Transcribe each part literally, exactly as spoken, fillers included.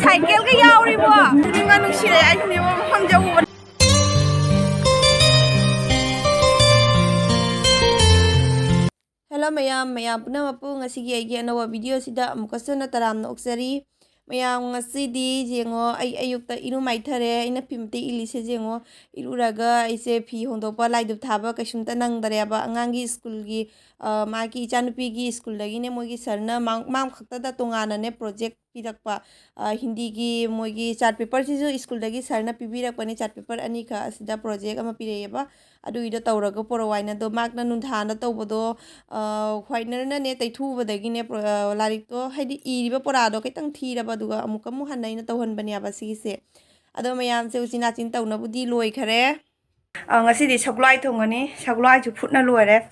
ꯁꯥꯏꯀꯦꯜꯒ ꯌꯥꯎꯔꯤꯕꯣ? ꯄꯨꯛꯅꯤꯡꯒ ꯅꯨꯡꯁꯤꯔꯛꯑꯦ ꯑꯩꯁꯤꯅꯦꯕ ꯃꯐꯝꯁꯦ ꯎꯕꯗ꯫ Hello ꯃꯌꯥꯝ, ꯃꯌꯥꯝ ꯄꯨꯝꯅꯃꯛꯄꯨ ꯉꯁꯤꯒꯤ ꯑꯩꯒꯤ ꯑꯅꯧꯕ video ꯁꯤꯗ ꯑꯃꯨꯛꯀꯁꯨ ꯍꯟꯅ ꯇꯔꯥꯝꯅ ꯑꯣꯛꯆꯔꯤ꯫ ꯃꯌꯥꯝ ꯉꯁꯤꯗꯤ ꯌꯦꯡꯉꯣ, ꯑꯩ ꯑꯌꯨꯛꯇ ꯏꯔꯨ ꯃꯥꯏꯊꯔꯦ꯫ ꯑꯩꯅ ꯐꯤ ꯃꯇꯦꯛ ꯏꯜꯂꯤꯁꯦ ꯌꯦꯡꯉꯣ, ꯏꯔꯨꯔꯒ ꯑꯩꯁꯦ ꯐꯤ ꯍꯣꯡꯗꯣꯛꯄ, ꯂꯥꯏ ꯙꯨꯞ ꯊꯥꯕ ꯀꯩꯁꯨꯝꯇ ꯅꯪꯗꯔꯦꯕ꯫ ꯑꯉꯥꯡꯒꯤ ꯁ꯭ꯀꯨꯜꯒꯤ, ꯑ, ꯃꯥꯒꯤ ꯏꯆꯥꯅꯨꯄꯤꯒꯤ ꯁ꯭ꯀꯨꯜꯗꯒꯤꯅꯦ, ꯃꯣꯏꯒꯤ ꯁꯥꯔꯅ ꯃꯥ, ꯃꯥ ꯈꯛꯇꯗ ꯇꯣꯉꯥꯟꯅꯅꯦ project ꯄꯤꯔꯛꯄ꯫ ꯑ, ꯍꯤꯟꯗꯤꯒꯤ ꯃꯣꯏꯒꯤ chart paper ꯁꯤꯁꯨ ꯁ꯭ꯀꯨꯜꯗꯒꯤ ꯁꯥꯔꯅ ꯄꯤꯕꯤꯔꯛꯄꯅꯦ, chart paper ꯑꯅꯤꯈꯛ ꯑꯁꯤꯗ project ꯑꯃ ꯄꯤꯔꯛꯑꯦꯕ꯫ ꯑꯗꯨꯒꯤꯗꯣ ꯇꯧꯔꯒ ꯄꯨꯔꯛꯑꯣ ꯍꯥꯏꯅ꯫ ꯑꯗꯣ ꯃꯥꯅ ꯅꯨꯡꯊꯥꯅ ꯇꯧꯕꯗꯣ, ꯑ, whitener ꯅꯅꯦ ꯇꯩꯊꯣꯛꯎꯕꯗꯒꯤꯅꯦ ꯄ꯭ꯔꯣ-, ꯑ, ꯂꯥꯏꯔꯤꯛꯇꯣ, ꯍꯥꯏꯗꯤ ꯏꯔꯤꯕ ꯄꯣꯔꯥꯗꯣ ꯈꯤꯇꯪ ꯊꯤꯔꯕ, ꯑꯗꯨꯒ ꯑꯃꯨꯛꯀ ꯑꯃꯨꯛ ꯍꯟꯅ ꯑꯩꯅ ꯇꯧꯍꯟꯕꯅꯦꯕ ꯁꯤꯒꯤꯁꯦ꯫ ꯑꯗꯣ ꯃꯌꯥꯝꯁꯦ ꯎꯆꯤꯟ ꯅꯥꯆꯤꯟ ꯇꯧꯅꯕꯨꯗꯤ ꯂꯣꯏꯈꯔꯦ꯫ ꯑ, ꯉꯁꯤꯗꯤ ꯁꯒꯣꯜꯍꯋꯥꯏ ꯊꯣꯡꯒꯅꯤ꯫ ꯁꯒꯣꯜꯍꯋꯥꯏꯁꯨ ꯐꯨꯠꯅ ꯂꯣꯏꯔꯦ꯫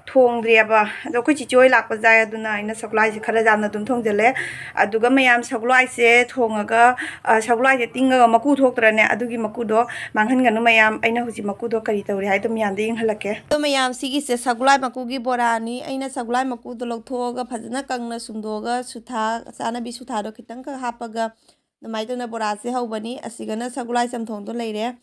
ꯊꯣꯡꯗ꯭ꯔꯤꯑꯕ꯫ ꯑꯗꯣ ꯑꯩꯈꯣꯏ ꯆꯤꯆꯦ ꯍꯣꯏ ꯂꯥꯛꯄ ꯌꯥꯏ, ꯑꯗꯨꯅ ꯑꯩꯅ ꯁꯒꯣꯜꯍꯋꯥꯏꯁꯦ ꯈꯔ ꯌꯥꯝꯅ ꯑꯗꯨꯝ ꯊꯣꯡꯖꯤꯜꯂꯦ꯫ ꯑꯗꯨꯒ ꯃꯌꯥꯝ ꯁꯒꯣꯜꯍꯋꯥꯏꯁꯦ ꯊꯣꯡꯉꯒ, ꯑ, ꯁꯒꯣꯜꯍꯋꯥꯏꯁꯦ ꯇꯤꯡꯉꯒ ꯃꯀꯨ ꯊꯣꯛꯇ꯭ꯔꯅꯦ? ꯑꯗꯨꯒꯤ ꯃꯀꯨꯗꯣ ꯃꯥꯡꯍꯟꯒꯅꯨ ꯃꯌꯥꯝ꯫ ꯑꯩꯅ ꯍꯧꯖꯤꯛ ꯃꯀꯨꯗꯣ ꯀꯔꯤ ꯇꯧꯔꯤ ꯍꯥꯏꯗꯣ ꯃꯌꯥꯝꯗ ꯌꯦꯡꯍꯜꯂꯛꯀꯦ꯫ ꯑꯗꯣ ꯃꯌꯥꯝ, ꯁꯤꯒꯤꯁꯦ ꯁꯒꯣꯜꯍꯋꯥꯏ ꯃꯀꯨꯒꯤ ꯕꯣꯔꯥꯅꯤ꯫ ꯑꯩꯅ ꯁꯒꯣꯜꯍꯋꯥꯏ ꯃꯀꯨꯗꯣ ꯂꯧꯊꯣꯛꯑꯒ ꯐꯖꯅ ꯀꯪꯅ ꯁꯨꯝꯗꯣꯛꯑꯒ ꯁꯨꯊꯥ, ꯆꯥꯅꯕꯤ ꯁꯨꯊꯥꯗꯣ ꯈꯤꯇꯪꯈꯛ ꯍꯥꯞꯄꯒ ꯑꯗꯨꯃꯥꯏꯅ ꯇꯧꯅ ꯕꯣꯔꯥꯁꯦ ꯍꯧꯕꯅꯤ꯫ ꯑꯁꯤꯒꯅ ꯁꯒꯣꯜꯍꯋꯥꯏ ꯆꯝꯊꯣꯡꯗꯣ ꯂꯩꯔꯦ꯫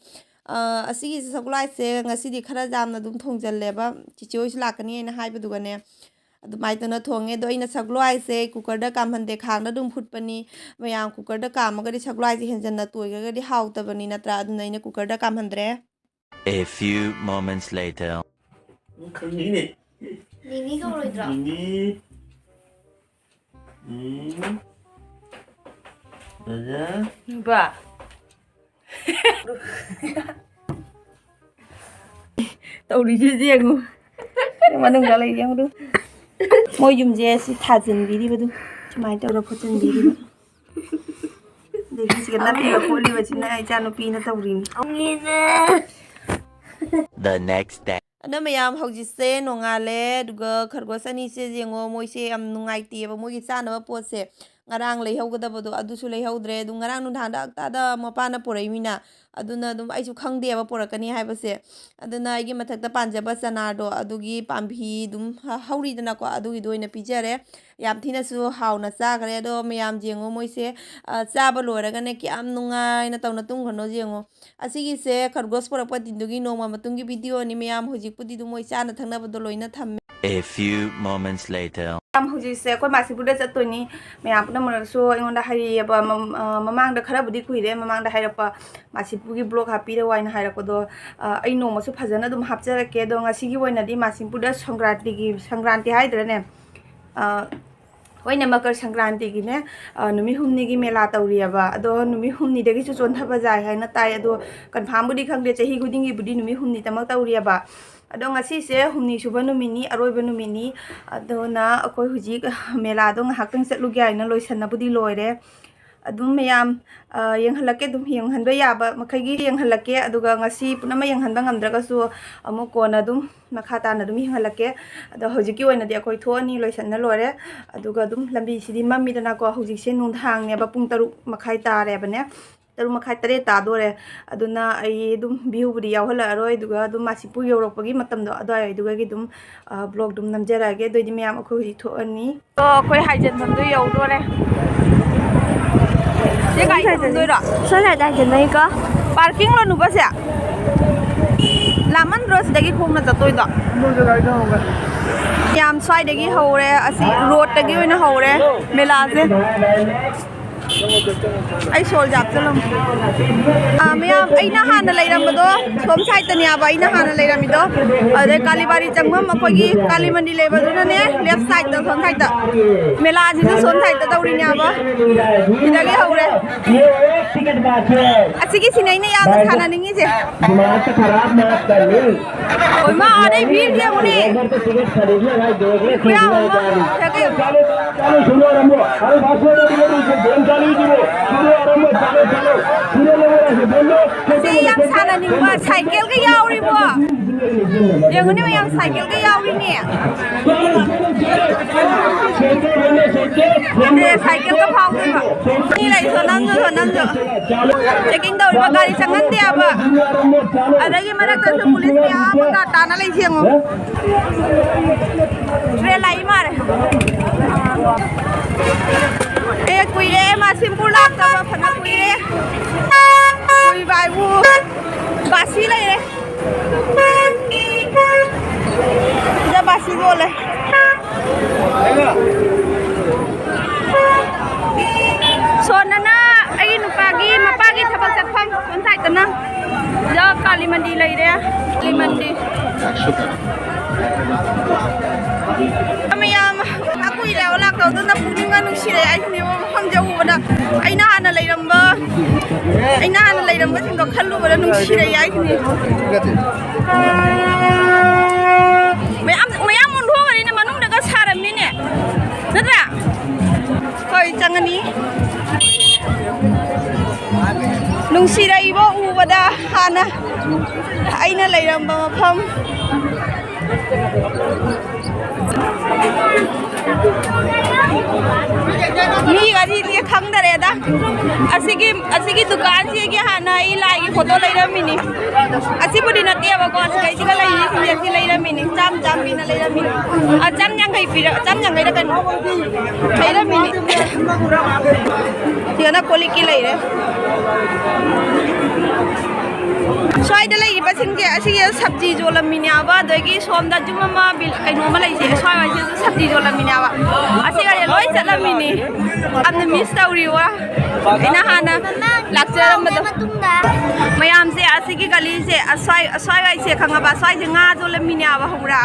ꯑ, ꯑꯁꯤꯒꯤꯁꯦ ꯁꯒꯣꯜꯍꯋꯥꯏꯁꯦ ꯉꯁꯤꯗꯤ ꯈꯔ ꯌꯥꯝꯅ ꯑꯗꯨꯝ ꯊꯣꯡꯖꯜꯂꯦꯕ, ꯆꯤꯆꯦ ꯍꯣꯏꯁꯨ ꯂꯥꯛꯀꯅꯤ ꯍꯥꯏꯅ ꯍꯥꯏꯕꯗꯨꯒꯅꯦ꯫ ꯑꯗꯨꯃꯥꯏꯅ ꯇꯧꯅ ꯊꯣꯡꯉꯦ꯫ ꯑꯗꯣ ꯑꯩꯅ ꯁꯒꯣꯜꯍꯋꯥꯏꯁꯦ ꯀꯨꯀꯔꯗ ꯀꯥꯝꯍꯟꯗꯦ, ꯈꯥꯡꯗ ꯑꯗꯨꯝ ꯐꯨꯠꯄꯅꯤ꯫ ꯃꯌꯥꯝ ꯀꯨꯀꯔꯗ ꯀꯥꯝꯃꯒꯗꯤ ꯁꯒꯣꯜꯍꯋꯥꯏꯁꯦ ꯍꯦꯟꯖꯟꯅ ꯇꯣꯏꯈ꯭ꯔꯒꯗꯤ ꯍꯥꯎꯇꯕꯅꯤ ꯅꯠꯇ꯭ꯔꯥ? ꯑꯗꯨꯅ ꯑꯩꯅ ꯀꯨꯀꯔꯗ ꯀꯥꯝꯍꯟꯗ꯭ꯔꯦ꯫ A few moments later. ꯈꯪꯉꯤꯅꯦ꯫ ꯅꯤꯅꯤ ꯀꯧꯔꯣꯏꯗ꯭ꯔꯣ? ꯅꯤꯅꯤ꯫ ꯎꯝ꯫ ꯕꯖꯥ꯫ ꯅꯨꯄꯥ꯫ ꯇꯧꯔꯤꯁꯦ ꯌꯦꯡꯉꯨ꯫ ꯃꯅꯨꯡꯗ ꯂꯩ ꯌꯦꯡꯉꯨ꯫ ꯃꯣꯏ ꯌꯨꯝꯁꯦ ꯁꯤ ꯊꯥꯖꯤꯟꯕꯤꯔꯤꯕꯗꯨ ꯁꯨꯃꯥꯏꯅ ꯇꯧꯔ ꯈꯣꯠꯆꯤꯟꯕꯤꯔꯤꯕ꯫ ꯑꯗꯒꯤ ꯁꯤꯒ ꯅꯞꯄꯤꯕ ꯈꯣꯠꯂꯤꯕꯁꯤꯅ ꯏꯆꯥ ꯅꯨꯄꯤꯅ ꯇꯧꯔꯤꯅꯤ꯫ The next day. ꯑꯗꯣ ꯃꯌꯥꯝ, ꯍꯧꯖꯤꯛꯁꯦ ꯅꯣꯡꯉꯥꯜꯂꯦ, ꯑꯗꯨꯒ ꯈꯔꯒꯣꯁ ꯑꯅꯤꯁꯦ ꯌꯦꯡꯉꯣ, ꯃꯣꯏꯁꯦ ꯌꯥꯝ ꯅꯨꯡꯉꯥꯏꯇꯦꯕ, ꯃꯣꯏꯒꯤ ꯆꯥꯅꯕ ꯄꯣꯠꯁꯦ꯫ ꯉꯔꯥꯡ ꯂꯩꯍꯧꯒꯗꯕꯗꯣ ꯑꯗꯨꯁꯨ ꯂꯩꯍꯧꯗ꯭ꯔꯦ꯫ ꯑꯗꯨꯝ ꯉꯔꯥꯡ ꯅꯨꯡꯗꯥꯡꯗ ꯍꯞꯇꯥꯗ ꯃꯄꯥꯅ ꯄꯨꯔꯛꯏꯃꯤꯅ, ꯑꯗꯨꯅ ꯑꯗꯨꯝ ꯑꯩꯁꯨ ꯈꯪꯗꯦꯕ ꯄꯨꯔꯛꯀꯅꯤ ꯍꯥꯏꯕꯁꯦ꯫ ꯑꯗꯨꯅ ꯑꯩꯒꯤ ꯃꯊꯛꯇ ꯄꯥꯟꯖꯕ ꯆꯅꯥꯗꯣ ꯑꯗꯨꯒꯤ ꯄꯥꯝꯕꯤ ꯑꯗꯨꯝ ꯍ-, ꯍꯧꯔꯤꯗꯅꯀꯣ, ꯑꯗꯨꯒꯤꯗꯣ ꯑꯣꯏꯅ ꯄꯤꯖꯔꯦ꯫ ꯌꯥꯝ ꯊꯤꯅꯁꯨ ꯍꯥꯎꯅ ꯆꯥꯈ꯭ꯔꯦ꯫ ꯑꯗꯣ ꯃꯌꯥꯝ ꯌꯦꯡꯉꯣ, ꯃꯣꯏꯁꯦ, ꯑ, ꯆꯥꯕ ꯂꯣꯏꯔꯒꯅꯦ ꯀꯌꯥꯝ ꯅꯨꯡꯉꯥꯏꯅ ꯇꯧꯅ ꯇꯨꯝꯈ꯭ꯔꯅꯣ ꯌꯦꯡꯉꯣ꯫ ꯑꯁꯤꯒꯤꯁꯦ ꯈꯔꯒꯣꯁ ꯄꯨꯔꯛꯄ ꯗꯤꯟꯗꯨꯒꯤ ꯅꯣꯡꯃ ꯃꯇꯨꯡꯒꯤ ꯚꯤꯗꯤꯑꯣꯅꯤ꯫ ꯃꯌꯥꯝ ꯍꯧꯖꯤꯛꯄꯨꯗꯤ ꯑꯗꯨꯝ ꯃꯣꯏ ꯆꯥꯅ ꯊꯛꯅꯕꯗꯣ ꯂꯣꯏꯅ ꯊꯝꯃꯦ꯫ A few moments later. ꯃꯌꯥꯝ ꯍꯧꯖꯤꯛꯁꯦ ꯑꯩꯈꯣꯏ ꯃꯥꯁꯤꯄꯨꯔꯗ ꯆꯠꯇꯣꯏꯅꯤ꯫ ꯃꯌꯥꯝ ꯄꯨꯝꯅꯃꯛꯅꯁꯨ ꯑꯩꯉꯣꯟꯗ ꯍꯥꯏꯔꯛꯑꯦꯕ, ꯃꯝ-, ꯑ, ꯃꯃꯥꯡꯗ, ꯈꯔꯕꯨꯗꯤ ꯀꯨꯏꯔꯦ ꯃꯃꯥꯡꯗ ꯍꯥꯏꯔꯛꯄ, "ꯃꯥꯁꯤꯄꯨꯔꯒꯤ ꯕ꯭ꯂꯣꯒ ꯍꯥꯞꯄꯤꯔꯛꯑꯣ" ꯍꯥꯏꯅ ꯍꯥꯏꯔꯛꯄꯗꯣ꯫ ꯑ, ꯑꯩ ꯅꯣꯡꯃꯁꯨ ꯐꯖꯅ ꯑꯗꯨꯝ ꯍꯥꯞꯆꯔꯛꯀꯦ꯫ ꯑꯗꯣ ꯉꯁꯤꯒꯤ ꯑꯣꯏꯅꯗꯤ ꯃꯥꯁꯤꯄꯨꯔꯗ ꯁꯪꯀ꯭ꯔꯥꯟꯇꯤꯒꯤ, ꯁꯪꯀ꯭ꯔꯥꯟꯇꯤ ꯍꯥꯏꯗ꯭ꯔꯅꯦ? ꯑ, ꯍꯣꯏꯅꯦ, ꯃꯀꯔ ꯁꯪꯀ꯭ꯔꯥꯟꯇꯤꯒꯤꯅꯦ, ꯑ, ꯅꯨꯃꯤꯠ ꯍꯨꯝꯅꯤꯒꯤ ꯃꯦꯂꯥ ꯇꯧꯔꯤꯑꯕ꯫ ꯑꯗꯣ ꯅꯨꯃꯤꯠ ꯍꯨꯝꯅꯤꯗꯒꯤꯁꯨ ꯆꯣꯟꯊꯕ ꯌꯥꯏ ꯍꯥꯏꯅ ꯇꯥꯏ꯫ ꯑꯗꯣ ꯀꯟꯐꯥꯝꯕꯨꯗꯤ ꯈꯪꯗꯦ, ꯆꯍꯤ ꯈꯨꯗꯤꯡꯒꯤꯕꯨꯗꯤ ꯅꯨꯃꯤꯠ ꯍꯨꯝꯅꯤꯗꯃꯛ ꯇꯧꯔꯤꯑꯕ꯫ ꯑꯗꯣ ꯉꯁꯤꯁꯦ ꯍꯨꯝꯅꯤ ꯁꯨꯕ ꯅꯨꯃꯤꯠꯅꯤ, ꯑꯔꯣꯏꯕ ꯅꯨꯃꯤꯠꯅꯤ꯫ ꯑꯗꯨꯅ ꯑꯩꯈꯣꯏ ꯍꯧꯖꯤꯛ ꯃꯦꯂꯥꯗꯣ ꯉꯥꯏꯍꯥꯛꯇꯪ ꯆꯠꯂꯨꯒꯦ ꯍꯥꯏꯅ ꯂꯣꯏꯁꯟꯅꯕꯨꯗꯤ ꯂꯣꯏꯔꯦ꯫ ꯑꯗꯨꯝ ꯃꯌꯥꯝ, ꯑ, ꯌꯦꯡꯍꯜꯂꯛꯀꯦ, ꯑꯗꯨꯝ ꯌꯦꯡꯍꯟꯕ ꯌꯥꯕ ꯃꯈꯩꯒꯤ ꯌꯦꯡꯍꯜꯂꯛꯀꯦ꯫ ꯑꯗꯨꯒ ꯉꯁꯤ ꯄꯨꯝꯅꯃꯛ ꯌꯦꯡꯍꯟꯕ ꯉꯝꯗ꯭ꯔꯒꯁꯨ ꯑꯃꯨꯛ ꯀꯣꯟꯅ ꯑꯗꯨꯝ ꯃꯈꯥ ꯇꯥꯅ ꯑꯗꯨꯝ ꯌꯦꯡꯍꯜꯂꯛꯀꯦ꯫ ꯑꯗꯣ ꯍꯧꯖꯤꯛꯀꯤ ꯑꯣꯏꯅꯗꯤ ꯑꯩꯈꯣꯏ ꯊꯣꯛꯑꯅꯤ, ꯂꯣꯏꯁꯟꯅ ꯂꯣꯏꯔꯦ꯫ ꯑꯗꯨꯒ ꯑꯗꯨꯝ ꯂꯝꯕꯤꯁꯤꯗꯤ ꯃꯝꯃꯤꯗꯅꯀꯣ, ꯍꯧꯖꯤꯛꯁꯦ ꯅꯨꯡꯗꯥꯡꯅꯦꯕ, ꯄꯨꯡ ꯇꯔꯨꯛ ꯃꯈꯥꯏ ꯇꯥꯔꯦꯕꯅꯦ, ꯇꯔꯨꯛ ꯃꯈꯥꯏ, ꯇꯔꯦꯠ ꯇꯥꯗꯣꯔꯦ꯫ ꯑꯗꯨꯅ ꯑꯩ ꯑꯗꯨꯝ ꯚ꯭ꯌꯨꯕꯨꯗꯤ ꯌꯥꯎꯍꯜꯂꯛꯑꯔꯣꯏ, ꯑꯗꯨꯒ ꯑꯗꯨꯝ ꯃꯥꯁꯤꯄꯨꯔ ꯌꯧꯔꯛꯄꯒꯤ ꯃꯇꯝꯗꯣ ꯑꯗꯨꯋꯥꯏꯗꯨꯒꯗꯤ ꯑꯗꯨꯝ, ꯑ, ꯕ꯭ꯂꯣꯒ ꯑꯗꯨꯝ ꯅꯝꯖꯔꯛꯑꯒꯦ꯫ ꯑꯗꯨꯑꯣꯏꯗꯤ ꯃꯌꯥꯝ ꯑꯩꯈꯣꯏ ꯍꯧꯖꯤꯛ ꯊꯣꯛꯑꯅꯤ꯫ ꯑꯣ, ꯑꯩꯈꯣꯏ ꯍꯥꯏꯖꯤꯟꯐꯝꯗꯣ ꯌꯧꯗꯣꯔꯦ꯫ ꯁꯤ ꯒꯥꯔꯤ ꯊꯝꯗꯣꯏꯔꯣ? ꯁꯣꯝ ꯁꯥꯏꯗ ꯍꯥꯏꯖꯤꯟꯗꯣꯏꯅꯤꯀꯣ꯫ ꯄꯥꯔꯀꯤꯡꯂꯣ ꯅꯨꯄꯥꯁꯦ? ꯂꯥꯞꯃꯟꯗ꯭ꯔꯣ ꯁꯤꯗꯒꯤ ꯈꯣꯡꯅ ꯆꯠꯇꯣꯏꯗꯣ? ꯌꯥꯝ ꯁ꯭ꯋꯥꯏꯗꯒꯤ ꯍꯧꯔꯦ, ꯑꯁꯤ ꯔꯣꯗꯇꯒꯤ ꯑꯣꯏꯅ ꯍꯧꯔꯦ ꯃꯦꯂꯥꯁꯦ꯫ ꯑꯩ ꯁꯣꯜꯁꯦ ꯍꯥꯞꯆꯜꯂꯝꯃꯦ꯫ ꯑꯥ, ꯃꯌꯥꯝ, ꯑꯩꯅ ꯍꯥꯟꯅ ꯂꯩꯔꯝꯕꯗꯣ ꯁꯣꯝ ꯁꯥꯏꯠꯇꯅꯦꯕ, ꯑꯩꯅ ꯍꯥꯟꯅ ꯂꯩꯔꯝꯃꯤꯗꯣ꯫ ꯑꯗꯩ ꯀꯥꯂꯤꯕꯥꯔꯤ ꯆꯪꯐꯝ, ꯑꯩꯈꯣꯏꯒꯤ ꯀꯥꯂꯤ ꯃꯟꯗꯤꯔ ꯂꯩꯕꯗꯨꯅꯅꯦ, ꯂꯦꯐ ꯁꯥꯏꯠꯇ, ꯁꯣꯝ ꯁꯥꯏꯠꯇ꯫ ꯃꯦꯂꯥꯁꯤꯁꯨ ꯁꯣꯝ ꯁꯥꯏꯠꯇ ꯇꯧꯔꯤꯅꯦꯕ꯫ ꯁꯤꯗꯒꯤ ꯍꯧꯔꯦ꯫ ꯑꯁꯤꯒꯤꯁꯤꯅꯦ ꯑꯩꯅ ꯌꯥꯝꯅ ꯁꯥꯟꯅꯅꯤꯡꯉꯤꯁꯦ꯫ ꯍꯣꯏ, ꯃꯥ ꯑꯥꯗꯩ ꯚꯤꯔ ꯌꯦꯡꯉꯨꯅꯦ꯫ ꯈꯨꯌꯥꯝ ꯑꯃ꯫ ꯁꯤ ꯌꯥꯝ ꯁꯥꯟꯅꯅꯤꯡꯕ, ꯁꯥꯏꯀꯦꯜꯒ ꯌꯥꯎꯔꯤꯕꯣ? ꯌꯦꯡꯉꯨꯅꯦ ꯃꯌꯥꯝ, ꯁꯥꯏꯀꯦꯜꯒ ꯌꯥꯎꯔꯤꯅꯦ꯫ ꯁꯥꯏꯀꯜꯒ ꯐꯥꯎꯗꯣꯏꯕ꯫ ꯃꯤ ꯂꯩꯁꯣ, ꯅꯪꯁꯨ ꯁꯣ, ꯅꯪꯁꯨ꯫ ꯆꯦꯀꯤꯡ ꯇꯧꯔꯤꯕ ꯒꯥꯔꯤ ꯆꯪꯍꯟꯗꯦ ꯍꯥꯏꯕ꯫ ꯑꯗꯒꯤ ꯃꯔꯛꯇꯁꯨ ꯄꯨꯂꯤꯁ ꯃꯌꯥꯝ ꯑꯃꯒ ꯇꯥꯅ ꯂꯩꯁꯦ ꯌꯦꯡꯉꯣ꯫ ꯇ꯭ꯔꯦꯟ ꯂꯥꯛꯏ ꯃꯥꯜꯂꯦ꯫ ꯑꯦ, ꯀꯨꯏꯔꯦ ꯃꯥ ꯁꯤꯝꯄꯨꯔ ꯂꯥꯛꯇꯕ, ꯐꯅ ꯀꯨꯏꯔꯦ꯫ ꯀꯨꯏꯕ ꯍꯥꯏꯕꯨ ꯕꯥꯁꯤ ꯂꯩꯔꯦ꯫ ꯁꯤꯗ ꯕꯥꯁꯤ ꯌꯣꯜꯂꯦ꯫ ꯁꯣꯟꯗꯅ ꯑꯩꯒꯤ ꯅꯨꯄꯥꯒꯤ ꯃꯄꯥꯒꯤ ꯊꯕꯛ ꯆꯠꯐꯝ ꯁꯣꯝ ꯁꯥꯏꯠꯇꯅ꯫ ꯁꯤꯗ ꯀꯥꯂꯤ ꯃꯟꯗꯤ ꯂꯩꯔꯦ꯫ ꯀꯥꯂꯤ ꯃꯟꯗꯤ꯫ ꯃꯌꯥꯝ ꯀꯨꯏꯔꯦ ꯂꯥꯛꯇꯧꯗꯨꯅ ꯄꯨꯛꯅꯤꯡꯒ ꯅꯨꯡꯁꯤꯔꯦ꯫ ꯑꯩꯁꯨꯅꯦꯕ ꯃꯐꯝꯁꯦ ꯎꯕꯗ ꯑꯩꯅ ꯍꯥꯟꯅ ꯂꯩꯔꯝꯕ ꯑꯩꯅ ꯍꯥꯟꯅ ꯂꯩꯔꯝꯕꯁꯤꯡꯗꯣ ꯈꯜꯂꯨꯕꯗ ꯅꯨꯡꯁꯤꯔꯛꯏ ꯍꯥꯏꯁꯤꯅꯦ꯫ ꯃꯌꯥꯝ ꯃꯌꯥꯝ ꯑꯣꯟꯊꯣꯛꯑꯒꯅꯤꯅꯦ, ꯃꯅꯨꯡꯗꯒ ꯁꯥꯔꯝꯃꯤꯅꯦ, ꯅꯠꯇ꯭ꯔꯥ? ꯍꯣꯏ, ꯆꯪꯉꯅꯤ꯫ ꯅꯨꯡꯁꯤꯔꯛꯏꯕ ꯎꯕꯗ ꯍꯥꯟꯅ ꯑꯩꯅ ꯂꯩꯔꯝꯕ ꯃꯐꯝ꯫ ꯃꯤꯒꯗꯤ ꯈꯪꯗꯔꯦꯗ꯫ ꯑꯁꯤꯒꯤ ꯑꯁꯤꯒꯤ ꯗꯨꯀꯥꯟꯁꯤꯒꯤ ꯍꯥꯟꯅ ꯑꯩ ꯂꯥꯏꯒꯤ ꯐꯣꯇꯣ ꯂꯩꯔꯝꯃꯤꯅꯤ꯫ ꯑꯁꯤꯕꯨꯗꯤ ꯅꯠꯇꯦꯕꯀꯣ, ꯑꯁꯤꯗꯩꯁꯤꯗ ꯂꯩꯔꯤꯁꯤꯡꯁꯦ ꯑꯁꯤ ꯂꯩꯔꯝꯃꯤꯅꯤ꯫ ꯆꯥꯝ ꯆꯥꯝ ꯄꯤꯅ ꯂꯩꯔꯝꯃꯤꯅꯤ꯫ ꯑ, ꯆꯥꯝ ꯌꯥꯡꯈꯩ ꯄꯤꯔ-, ꯆꯥꯝ ꯌꯥꯡꯈꯩꯗ ꯀꯩꯅꯣ ꯂꯩꯔꯝꯃꯤꯅꯤ꯫ ꯁꯤꯗꯅ ꯀꯣꯜ ꯂꯤꯛꯀꯤ ꯂꯩꯔꯦ꯫ ꯁ꯭ꯋꯥꯏꯗ ꯂꯩꯔꯤꯕꯁꯤꯡꯁꯦ ꯑꯁꯤꯒꯤ ꯁꯕꯖꯤ ꯌꯣꯜꯂꯝꯃꯤꯅꯦꯕ, ꯑꯗꯒꯤ ꯁꯣꯝꯗ ꯌꯨꯝ ꯑꯃ ꯕꯤꯜ-, ꯀꯩꯅꯣ ꯑꯃ ꯂꯩꯁꯦ, ꯁ꯭ꯋꯥꯏ ꯋꯥꯏꯁꯤꯗꯁꯨ ꯁꯕꯖꯤ ꯌꯣꯜꯂꯝꯃꯤꯅꯦꯕ꯫ ꯑꯁꯤꯒꯁꯦ ꯂꯣꯏ ꯆꯠꯂꯝꯃꯤꯅꯤ꯫ ꯌꯥꯝꯅ ꯃꯤꯁ ꯇꯧꯔꯤꯕ ꯑꯩꯅ ꯍꯥꯟꯅ ꯂꯥꯛꯆꯔꯝꯕꯗꯣ꯫ ꯃꯌꯥꯝꯁꯦ ꯑꯁꯤꯒꯤ ꯒꯂꯤꯁꯦ, ꯑꯁ꯭ꯋꯥꯏ, ꯑꯁ꯭ꯋꯥꯏꯋꯥꯏꯁꯦ ꯈꯪꯉꯕ? ꯑꯁ꯭ꯋꯥꯏꯁꯦ ꯉꯥ ꯌꯣꯜꯂꯝꯃꯤꯅꯦꯕ, ꯈꯪꯕ꯭ꯔꯥ?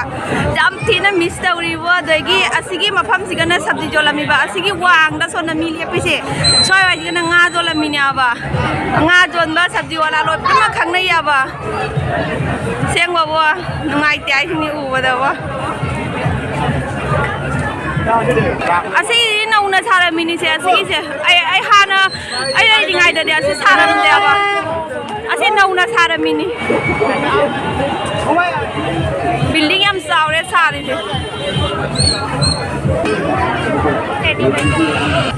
ꯌꯥꯝ ꯊꯤꯅ ꯃꯤꯁ ꯇꯧꯔꯤꯕꯣ꯫ ꯑꯗꯒꯤ ꯑꯁꯤꯒꯤ ꯃꯐꯝꯁꯤꯒꯅ ꯁꯕꯖꯤ ꯌꯣꯜꯂꯝꯃꯤꯕ, ꯑꯁꯤꯒꯤ ꯋꯥꯡꯗ ꯁꯣꯝꯗ ꯃꯤ ꯂꯦꯞꯄꯤꯁꯦ, ꯁ꯭ꯋꯥꯏꯋꯥꯏꯁꯤꯒꯅ ꯉꯥ ꯌꯣꯜꯂꯝꯃꯤꯅꯦꯕ꯫ ꯉꯥ ꯌꯣꯟꯕ ꯁꯕꯖꯤ ꯋꯥꯂꯥ ꯂꯣꯏ ꯄꯨꯝꯅꯃꯛ ꯈꯪꯅꯩꯌꯦꯕ꯫ ꯑꯁꯦꯡꯕꯕꯨ ꯅꯨꯡꯉꯥꯏꯇꯦ ꯍꯥꯏꯁꯤꯅꯤ ꯎꯕꯗꯕꯨ꯫ ꯑꯁꯤꯒꯤꯗꯤ ꯅꯧꯅ ꯁꯥꯔꯝꯃꯤꯅꯤꯁꯦ, ꯑꯁꯤꯒꯤꯁꯦ꯫ ꯑꯩ, ꯑꯩ ꯍꯥꯟꯅ, ꯑꯩ ꯂꯩꯔꯤꯉꯩꯗꯗꯤ ꯑꯁꯤ ꯁꯥꯔꯝꯗꯦꯕ꯫ ꯑꯁꯤ ꯅꯧꯅ ꯁꯥꯔꯝꯃꯤꯅꯤ꯫ ꯕꯤꯜꯗꯤꯡ ꯌꯥꯝ ꯆꯥꯎꯔꯦ ꯁꯥꯔꯤꯁꯦ꯫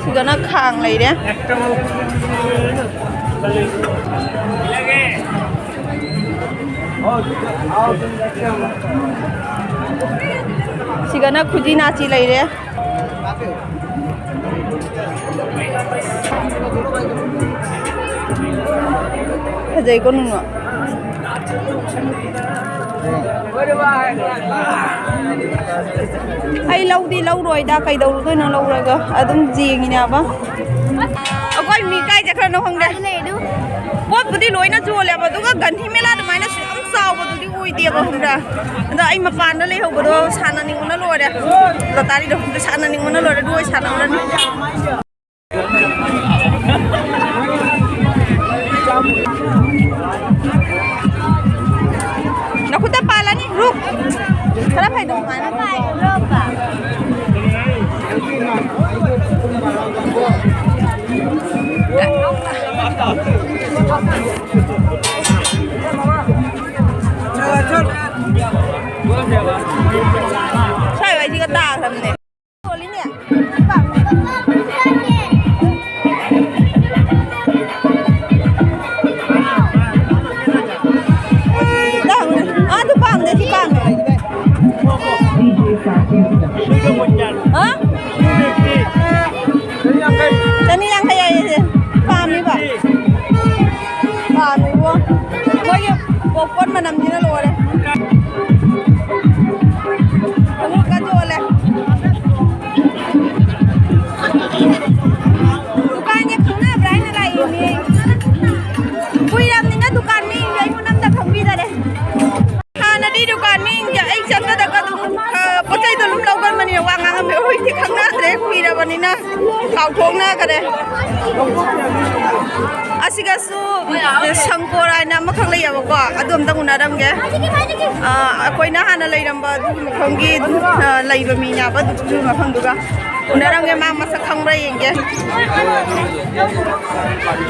ꯁꯤꯗꯅ ꯈꯥꯡ ꯂꯩꯔꯦ꯫ ꯁꯤꯒꯅ ꯈꯨꯖꯤ ꯅꯥꯆꯤ ꯂꯩꯔꯦ꯫ ꯐꯖꯩꯀꯣ ꯅꯨꯡꯅ꯫ ꯑꯩ ꯂꯧꯗꯤ ꯂꯧꯔꯣꯏꯗ, ꯀꯩꯗꯧꯔꯨꯗꯣꯏꯅꯣ ꯂꯧꯔꯒ? ꯑꯗꯨꯝ ꯌꯦꯡꯉꯤꯅꯦꯕ꯫ ꯑꯩꯈꯣꯏ ꯃꯤ ꯀꯥꯏ ꯆꯠꯈ꯭ꯔꯅꯣ ꯈꯪꯗꯦ꯫ ꯄꯣꯠꯄꯨꯗꯤ ꯂꯣꯏꯅ ꯌꯣꯜꯂꯦꯕ, ꯑꯗꯨꯒ ꯒꯥꯟꯙꯤ ꯃꯦꯂꯥ ꯑꯗꯨꯃꯥꯏꯅ ꯌꯥꯝ ꯆꯥꯎꯕꯗꯨꯗꯤ ꯑꯣꯏꯗꯦꯕ, ꯈꯪꯕ꯭ꯔꯥ? ꯑꯗꯣ ꯑꯩ ꯃꯄꯥꯟꯗ ꯂꯩꯍꯧꯕꯗꯣ ꯁꯥꯟꯅꯅꯤꯡꯕꯅ ꯂꯣꯏꯔꯦ꯫ ꯂꯣꯇꯥꯔꯤꯗꯣ ꯁꯥꯟꯅꯅꯤꯡꯕꯅ ꯂꯣꯏꯔꯦ, ꯑꯗꯨ ꯑꯣꯏ ꯁꯥꯟꯅꯧꯔꯅꯤ꯫ ꯅꯈꯨꯠꯇ ꯄꯥꯜꯂꯅꯤ, ꯔꯨꯛ꯫ ꯈꯔ ꯐꯩꯗꯣ꯫ ꯁ꯭ꯋꯥꯏ ꯋꯥꯏꯁꯤꯒ ꯇꯥꯈ꯭ꯔꯕꯅꯦ꯫ ꯑꯗꯨ ꯄꯥꯝꯗꯦ, ꯁꯤ ꯄꯥꯝꯃꯦ꯫ ꯍꯥ? ꯆꯅꯤ ꯌꯥꯡꯈꯩ ꯍꯥꯏꯌꯦ ꯁꯦ꯫ ꯄꯥꯝꯃꯤꯕ? ꯄꯥꯝꯃꯤꯕꯣ꯫ ꯃꯣꯏꯒꯤ ꯄꯣꯞꯀꯣꯔꯟ ꯃꯅꯝꯁꯤꯅ ꯂꯣꯏꯔꯦ꯫ ꯈꯣꯡꯎꯞꯀ ꯌꯣꯜꯂꯦ꯫ ꯗꯨꯀꯥꯟꯁꯦ ꯈꯪꯅꯕ꯭ꯔꯥ ꯍꯥꯏꯅ ꯂꯥꯛꯏꯅꯦ꯫ ꯀꯨꯏꯔꯕꯅꯤꯅ ꯗꯨꯀꯥꯟ ꯃꯤꯁꯤꯡꯁꯦ ꯑꯩꯉꯣꯟꯗ ꯑꯝꯇ ꯈꯪꯕꯤꯗꯔꯦ꯫ ꯍꯥꯟꯅꯗꯤ ꯗꯨꯀꯥꯟ ꯃꯤꯁꯤꯡꯁꯦ ꯑꯩ ꯆꯠꯄꯗꯒ ꯑꯗꯨꯝ, ꯑ, ꯄꯣꯠ ꯆꯩꯗꯣ ꯑꯗꯨꯝ ꯂꯧꯒꯟꯕꯅꯤꯅ ꯋꯥ ꯉꯥꯡꯉꯝꯃꯦ꯫ ꯍꯧꯖꯤꯛꯇꯤ ꯈꯪꯅꯗ꯭ꯔꯦ, ꯀꯨꯏꯔꯕꯅꯤꯅ ꯀꯥꯎꯊꯣꯛꯅꯈ꯭ꯔꯦ꯫ ꯑꯁꯤꯒꯁꯨ ꯁꯪꯀꯣꯔ ꯍꯥꯏꯅ ꯑꯃꯈꯛ ꯂꯩꯌꯦꯕꯀꯣ, ꯑꯗꯨ ꯑꯝꯇ ꯎꯅꯔꯝꯒꯦ꯫ ꯑ, ꯑꯩꯈꯣꯏꯅ ꯍꯥꯟꯅ ꯂꯩꯔꯝꯕ ꯑꯗꯨꯒꯤ ꯃꯐꯝꯒꯤ ꯑꯗꯨꯝ, ꯑ, ꯂꯩꯕ ꯃꯤꯅꯦꯕ ꯑꯗꯨꯒꯤ ꯃꯐꯝꯗꯨꯒ꯫ ꯎꯅꯔꯝꯒꯦ, ꯃꯥ ꯃꯁꯛ ꯈꯪꯕ꯭ꯔꯥ ꯌꯦꯡꯒꯦ꯫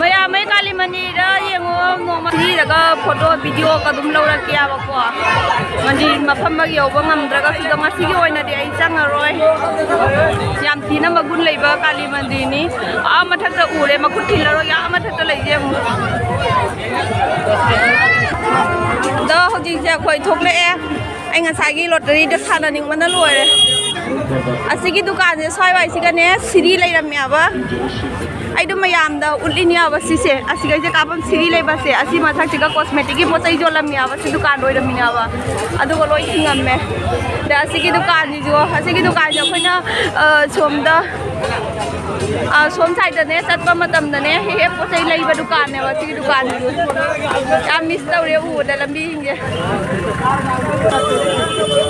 ꯃꯌꯥꯝ, ꯑꯩ ꯀꯥꯂꯤꯃꯅꯤꯗ ꯌꯦꯡꯉꯣ, ꯅꯣꯡꯃ ꯁꯤꯗꯒ ꯐꯣꯇꯣ ꯚꯤꯗꯤꯑꯣꯒ ꯑꯗꯨꯝ ꯂꯧꯔꯛꯀꯦ ꯌꯥꯕꯀꯣ꯫ ꯃꯟꯗꯤꯔ ꯃꯐꯝ ꯑꯃ ꯌꯧꯕ ꯉꯝꯗ꯭ꯔꯒꯁꯨ ꯑꯗꯣ ꯉꯁꯤꯒꯤ ꯑꯣꯏꯅꯗꯤ ꯑꯩ ꯆꯪꯉꯔꯣꯏ꯫ ꯌꯥꯝ ꯊꯤꯅ ꯃꯒꯨꯟ ꯂꯩꯕ ꯀꯥꯂꯤ ꯃꯟꯗꯤꯔꯅꯤ꯫ ꯑꯥ ꯃꯊꯛꯇ ꯎꯔꯦ, ꯃꯈꯨꯠ ꯊꯤꯜꯂꯔꯣꯏ, ꯑꯥ ꯃꯊꯛꯇ ꯂꯩꯁꯦ ꯌꯦꯡꯉꯨ꯫ ꯑꯗꯣ ꯍꯧꯖꯤꯛꯁꯦ ꯑꯩꯈꯣꯏ ꯊꯣꯛꯂꯛꯑꯦ꯫ ꯑꯩ ꯉꯁꯥꯏꯒꯤ ꯂꯣꯇꯔꯤꯗꯣ ꯁꯥꯟꯅꯅꯤꯡꯕꯅ ꯂꯣꯏꯔꯦ꯫ ꯑꯁꯤꯒꯤ ꯗꯨꯀꯥꯟꯁꯦ ꯁ꯭ꯋꯥꯏꯋꯥꯏꯁꯤꯒꯅꯦ ꯁꯤꯔꯤ ꯂꯩꯔꯝꯃꯦꯕ꯫ ꯑꯩꯗꯣ ꯃꯌꯥꯝꯗ ꯎꯠꯂꯤꯅꯦꯕ ꯁꯤꯁꯦ꯫ ꯑꯁꯤꯒꯩꯁꯦ ꯀꯥꯞꯐꯝ ꯁꯤꯔꯤ ꯂꯩꯕꯁꯦ꯫ ꯑꯁꯤ ꯃꯊꯛꯁꯤꯒ ꯀꯣꯁꯃꯦꯇꯤꯛꯀꯤ ꯄꯣꯠ ꯆꯩ ꯌꯣꯜꯂꯝꯃꯦꯕ꯫ ꯁꯤ ꯗꯨꯀꯥꯟ ꯑꯣꯏꯔꯝꯃꯤꯅꯦꯕ꯫ ꯑꯗꯨꯒ ꯂꯣꯏ ꯊꯤꯡꯉꯝꯃꯦ꯫ ꯑꯗ ꯑꯁꯤꯒꯤ ꯗꯨꯀꯥꯟꯁꯤꯁꯨ, ꯑꯁꯤꯒꯤ ꯗꯨꯀꯥꯟꯁꯦ ꯑꯩꯈꯣꯏꯅ, ꯑ, ꯁꯣꯝꯗ, ꯑ, ꯁꯣꯝ ꯁꯥꯏꯗꯅꯦ ꯆꯠꯄ ꯃꯇꯝꯗꯅꯦ ꯍꯦꯛ ꯍꯦꯛ ꯄꯣꯠ ꯆꯩ ꯂꯩꯕ ꯗꯨꯀꯥꯟꯅꯦꯕ ꯁꯤꯒꯤ ꯗꯨꯀꯥꯟꯁꯤꯁꯨ꯫ ꯌꯥꯝ ꯃꯤꯁ ꯇꯧꯔꯦ ꯎꯕꯗ ꯂꯝꯕꯤꯁꯤꯡꯁꯦ꯫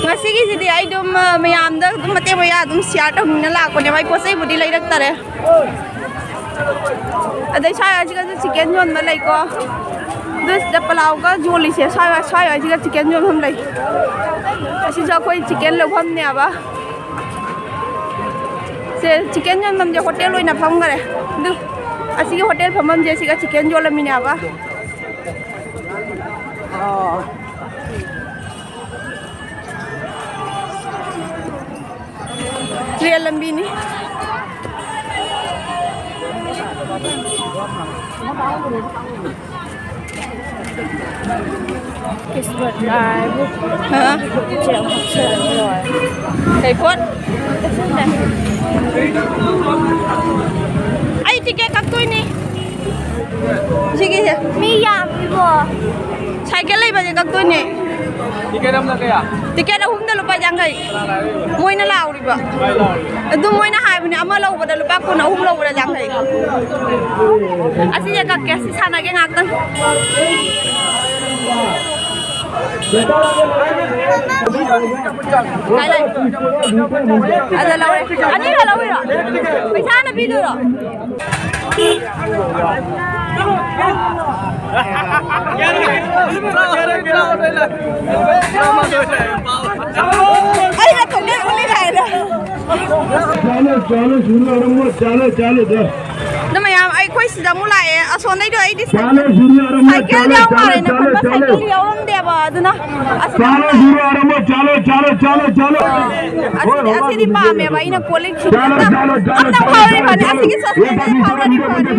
ꯉꯁꯤꯒꯤꯁꯤꯗꯤ ꯑꯩ ꯑꯗꯨꯝ, ꯑ, ꯃꯌꯥꯝꯗ ꯑꯗꯨꯝ ꯃꯇꯦꯛ ꯃꯌꯥ ꯑꯗꯨꯝ ꯁꯤꯌꯥꯔ ꯇꯧꯅꯤꯡꯅ ꯂꯥꯛꯄꯅꯦꯕ꯫ ꯑꯩ ꯄꯣꯠ ꯆꯩꯕꯨꯗꯤ ꯂꯩꯔꯛꯇꯔꯦ꯫ ꯑꯗꯩ ꯁ꯭ꯋꯥꯏ ꯑꯁꯤꯒꯁꯨ ꯆꯤꯀꯦꯟ ꯌꯣꯟꯕ ꯂꯩꯀꯣ꯫ ꯑꯗꯨ ꯁꯤꯗ ꯄꯂꯥꯎꯒ ꯌꯣꯜꯂꯤꯁꯦ ꯁ꯭ꯋꯥꯏ, ꯁ꯭ꯋꯥꯏ ꯁ꯭ꯋꯥꯏꯁꯤꯒ ꯆꯤꯀꯦꯟ ꯌꯣꯟꯐꯝ ꯂꯩ꯫ ꯑꯁꯤꯁꯨ ꯑꯩꯈꯣꯏ ꯆꯤꯀꯦꯟ ꯂꯧꯐꯝꯅꯦꯕ꯫ ꯁꯦ, ꯆꯤꯀꯦꯟ ꯌꯣꯟꯐꯝꯁꯦ ꯍꯣꯇꯦꯜ ꯑꯣꯏꯅ ꯐꯝꯈꯔꯦ꯫ ꯑꯗꯨ ꯑꯁꯤꯒꯤ ꯍꯣꯇꯦꯜ ꯐꯝꯐꯝꯁꯦ ꯁꯤꯒ ꯆꯤꯀꯦꯟ ꯌꯣꯜꯂꯝꯃꯤꯅꯦꯕ꯫ ꯇ꯭ꯔꯦꯟ ꯂꯝꯕꯤꯅꯤ꯫ ꯀꯤꯁꯃꯠ ꯂꯥꯏꯕꯨ ꯍꯥ? ꯆꯦꯡ ꯍꯥꯞꯆꯔꯒ ꯂꯣꯏꯔꯦ꯫ ꯀꯩ ꯄꯣꯠ? ꯑꯩ ꯇꯤꯀꯦꯠ ꯀꯛꯇꯣꯏꯅꯤ꯫ ꯁꯤꯒꯤꯁꯦ꯫ ꯃꯤ ꯌꯥꯝꯃꯤꯕꯣ꯫ ꯁꯥꯏꯀꯜ ꯂꯩꯕꯁꯦ ꯀꯛꯇꯣꯏꯅꯦ꯫ ꯇꯤꯀꯦꯠ ꯑꯃꯅ ꯀꯌꯥ? ꯇꯤꯀꯦꯠ ꯑꯍꯨꯝꯗ ꯂꯨꯄꯥ ꯌꯥꯡꯈꯩ꯫ ꯀꯅꯥ ꯂꯥꯛꯏꯕ? ꯃꯣꯏꯅ ꯂꯥꯎꯔꯤꯕ꯫ ꯀꯃꯥꯏ ꯂꯥꯎꯔꯤꯕ? ꯑꯗꯨ ꯃꯣꯏꯅ ꯍꯥꯏꯕꯅꯦ, ꯑꯃ ꯂꯧꯕꯗ ꯂꯨꯄꯥ ꯀꯨꯟ, ꯑꯍꯨꯝ ꯂꯧꯕꯗ ꯌꯥꯡꯈꯩ꯫ ꯑꯁꯤꯁꯦ ꯀꯛꯀꯦ, ꯁꯤ ꯁꯥꯟꯅꯒꯦ ꯉꯥꯛꯇꯪ꯫ ꯀꯥꯏ ꯂꯩ? ꯑꯗ ꯂꯧꯔꯦ꯫ ꯑꯅꯤꯒ ꯂꯧꯔꯤꯔꯣ? ꯄꯩꯁꯥ ꯍꯥꯟꯅ ꯄꯤꯗꯣꯏꯔꯣ? ꯑꯩꯅ ꯊꯣꯡꯅꯦ ꯎꯠꯂꯤ ꯀꯥꯏꯅ꯫ ꯆꯥꯂꯣ, ꯆꯥꯂꯣ, ꯁꯨꯔꯨ ꯑꯣꯏꯔꯝꯃꯣ, ꯆꯥꯂꯣ, ꯆꯥꯂꯣ, ꯆꯥꯂꯣ꯫ ꯑꯗꯨ ꯃꯌꯥꯝ ꯑꯩ ꯑꯩꯈꯣꯏ ꯁꯤꯗ ꯑꯃꯨꯛ ꯂꯥꯛꯑꯦ꯫ ꯑꯁꯣꯝꯗꯩꯗꯣ ꯑꯩꯗꯤ ꯁꯥꯏꯀꯜ ꯌꯥꯎ ꯃꯥꯜꯂꯦꯅ ꯈꯟꯕ, ꯁꯥꯏꯀꯜ ꯌꯥꯎꯔꯝꯗꯦꯕ꯫ ꯑꯗꯨꯅ ꯑꯁꯤꯗ ꯑꯃꯨꯛ ꯂꯥꯛꯑꯦ꯫ ꯑꯁꯤꯗꯤ, ꯑꯁꯤꯗꯤ ꯄꯥꯝꯃꯦꯕ ꯑꯩꯅ꯫ ꯀꯣꯜ ꯂꯤꯛ ꯁꯤꯗꯤ ꯑꯝꯇ, ꯑꯝꯇ ꯐꯥꯎꯔꯗꯤ ꯐꯅꯤ꯫ ꯑꯁꯤꯒꯤ ꯁꯣꯁꯦꯜꯗꯤ ꯐꯥꯎꯔꯗꯤ ꯐꯅꯤ꯫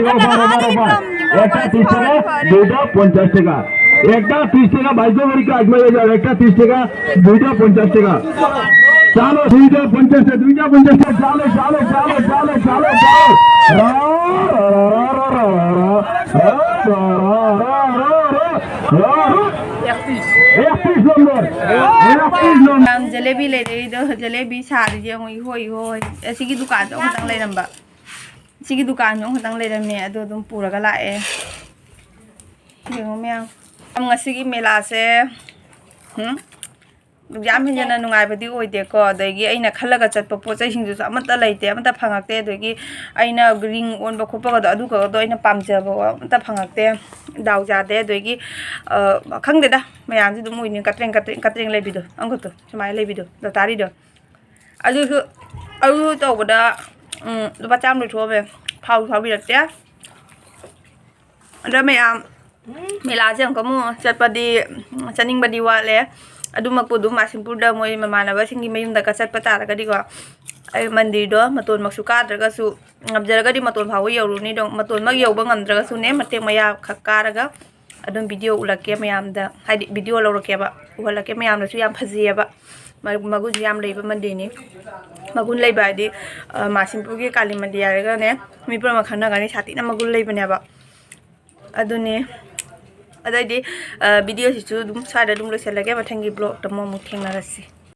ꯅꯠꯇ꯭ꯔꯒ ꯑꯥꯗꯒꯤ ꯐꯪꯉꯗꯤ ꯐꯅꯤ꯫ ꯑꯁꯤꯗꯤ ꯐꯥꯎꯔꯗꯤ ꯐꯅꯤ꯫ ꯄꯣꯟꯆꯥꯁ ꯇꯦꯀꯥ, ꯇꯤꯁ ꯇꯦꯀꯥ, ꯚꯥꯏ, ꯖꯣ ꯒꯥꯔꯤ ꯀꯥ, ꯃꯥꯏ ꯌꯥ, ꯇꯤꯁ ꯇꯦꯀꯥ, ꯗꯨꯏꯗ ꯄꯣꯟꯆꯥꯁ ꯇꯦꯀꯥ꯫ ꯆꯥꯂꯣ, ꯗꯨꯏꯗ ꯄꯣꯟꯆꯥꯁ ꯇꯦꯀꯥ, ꯗꯨꯏꯗ ꯄꯣꯟꯆꯥꯁ ꯇꯦꯀꯥ, ꯆꯥꯂꯣ, ꯆꯥꯂꯣ, ꯆꯥꯂꯣ, ꯆꯥꯂꯣ, ꯆꯥꯂꯣ, ꯆꯥꯂꯣ꯫ ꯔꯥ, ꯔꯥ, ꯔꯥ, ꯔꯥ, ꯔꯥ, ꯔꯥ, ꯔꯥ, ꯔꯥ, ꯔꯥ, ꯔꯥ, ꯔꯥ, ꯔꯥ, ꯔꯥ꯫ ꯑꯦꯛꯇꯤꯁ ꯅꯝꯕꯔ, ꯑꯦꯛꯇꯤꯁ ꯅꯝꯕꯔ꯫ ꯌꯥꯝ ꯖꯦꯂꯦꯕꯤ ꯂꯩꯔꯛꯏꯗꯣ, ꯖꯦꯂꯦꯕꯤ ꯁꯥꯔꯤꯁꯦ ꯌꯦꯡꯉꯣ, ꯏꯍꯣꯏ, ꯏꯍꯣꯏ꯫ ꯑꯁꯤꯒꯤ ꯗꯨꯀꯥꯟꯁꯦ ꯑꯃꯈꯛꯇꯪ ꯂꯩꯔꯝꯕ꯫ ꯁꯤꯒꯤ ꯗꯨꯀꯥꯟꯁꯦ ꯑꯃꯈꯛꯇꯪ ꯂꯩꯔꯝꯃꯦ, ꯑꯗꯨ ꯑꯗꯨꯝ ꯄꯨꯔꯒ ꯂꯥꯛꯑꯦ꯫ ꯌꯦꯡꯉꯣ ꯃꯌꯥꯝ꯫ ꯉꯁꯤꯒꯤ ꯃꯦꯂꯥꯁꯦ, ꯍꯨꯝ? ꯌꯥꯝ ꯍꯦꯟꯅ ꯅꯨꯡꯉꯥꯏꯕꯗꯤ ꯑꯣꯏꯗꯦꯀꯣ꯫ ꯑꯗꯒꯤ ꯑꯩꯅ ꯈꯜꯂꯒ ꯆꯠꯄ ꯄꯣꯠ ꯆꯩꯁꯤꯡꯗꯨꯁꯨ ꯑꯃꯠꯇ ꯂꯩꯇꯦ, ꯑꯃꯠꯇ ꯐꯪꯉꯛꯇꯦ꯫ ꯑꯗꯒꯤ ꯑꯩꯅ ꯔꯤꯡ ꯑꯣꯟꯕ ꯈꯣꯠꯄꯒꯗꯣ, ꯑꯗꯨꯒꯗꯣ ꯑꯩꯅ ꯄꯥꯝꯖꯕ ꯑꯃꯠꯇ ꯐꯪꯉꯛꯇꯦ꯫ ꯗꯥꯎ ꯌꯥꯗꯦ꯫ ꯑꯗꯒꯤ, ꯑ, ꯈꯪꯗꯦꯗ, ꯃꯌꯥꯝꯁꯦ ꯑꯗꯨꯝ ꯎꯏꯅꯤ, ꯀꯇ꯭ꯔꯦꯡ, ꯀꯇ꯭ꯔꯦꯡ, ꯀꯇ꯭ꯔꯦꯡ ꯂꯩꯕꯤꯗꯣ, ꯑꯃꯈꯛꯇꯣ ꯁꯨꯃꯥꯏꯅ ꯂꯩꯕꯤꯗꯣ, ꯂꯣꯇꯥꯔꯤꯗꯣ꯫ ꯑꯗꯨꯁꯨ, ꯑꯗꯨ ꯇꯧꯕꯗ, ꯎꯝ, ꯂꯨꯄꯥ ꯆꯥꯝꯃ ꯂꯣꯏꯊꯣꯛꯑꯝꯃꯦ꯫ ꯐꯥꯎꯁꯨ ꯐꯥꯎꯕꯤꯔꯛꯇꯦ꯫ ꯑꯗ ꯃꯌꯥꯝ, ꯃꯦꯂꯥꯁꯦ ꯑꯃꯨꯛꯀ ꯑꯃꯨꯛ ꯆꯠꯄꯗꯤ, ꯆꯠꯅꯤꯡꯕꯗꯤ ꯋꯥꯠꯂꯦ꯫ ꯑꯗꯨꯃꯛꯄꯨ ꯑꯗꯨꯝ ꯃꯥꯁꯤꯝꯄꯨꯔꯗ ꯃꯣꯏ ꯃꯃꯥꯟꯅꯕꯁꯤꯡꯒꯤ ꯃꯌꯨꯝꯗꯀ ꯆꯠꯄ ꯇꯥꯔꯒꯗꯤꯀꯣ, ꯑꯩ ꯃꯟꯗꯤꯔꯗꯣ ꯃꯇꯣꯟꯃꯛꯁꯨ ꯀꯥꯗ꯭ꯔꯒꯁꯨ, ꯉꯝꯖꯔꯒꯗꯤ ꯃꯇꯣꯟ ꯐꯥꯎꯕ ꯌꯧꯔꯨꯅꯤ꯫ ꯑꯗꯣ ꯃꯇꯣꯟꯃꯛ ꯌꯧꯕ ꯉꯝꯗ꯭ꯔꯒꯁꯨꯅꯦ, ꯃꯇꯦꯛ ꯃꯌꯥ ꯈꯛ ꯀꯥꯔꯒ ꯑꯗꯨꯝ ꯚꯤꯗꯤꯑꯣ ꯎꯠꯂꯛꯀꯦ ꯃꯌꯥꯝꯗ, ꯍꯥꯏꯗꯤ ꯚꯤꯗꯤꯑꯣ ꯂꯧꯔꯛꯀꯦꯕ, ꯎꯍꯜꯂꯛꯀꯦ꯫ ꯃꯌꯥꯝꯅꯁꯨ ꯌꯥꯝ ꯐꯖꯩꯌꯦꯕ, ꯃ-, ꯃꯒꯨꯟꯁꯨ ꯌꯥꯝ ꯂꯩꯕ ꯃꯟꯗꯤꯔꯅꯤ꯫ ꯃꯒꯨꯟ ꯂꯩꯕ ꯍꯥꯏꯗꯤ, ꯑ, ꯃꯥꯁꯤꯝꯄꯨꯔꯒꯤ ꯀꯥꯂꯤ ꯃꯟꯗꯤꯔ ꯍꯥꯏꯔꯒꯅꯦ, ꯃꯤ ꯄꯨꯝꯅꯃꯛ ꯈꯪꯅꯒꯅꯤ, ꯁꯥꯊꯤꯅ ꯃꯒꯨꯟ ꯂꯩꯕꯅꯦꯕ꯫ ꯑꯗꯨꯅꯤ꯫ ꯑꯗꯩꯗꯤ, ꯑ, ꯚꯤꯗꯤꯑꯣꯁꯤꯁꯨ ꯑꯗꯨꯝ ꯁ꯭ꯋꯥꯏꯗ ꯑꯗꯨꯝ ꯂꯣꯏꯁꯤꯜꯂꯒꯦ꯫ ꯃꯊꯪꯒꯤ ꯕ꯭ꯂꯣꯛꯇ ꯑꯃꯨꯛ, ꯑꯃꯨꯛ ꯊꯦꯡꯅꯔꯁꯤ꯫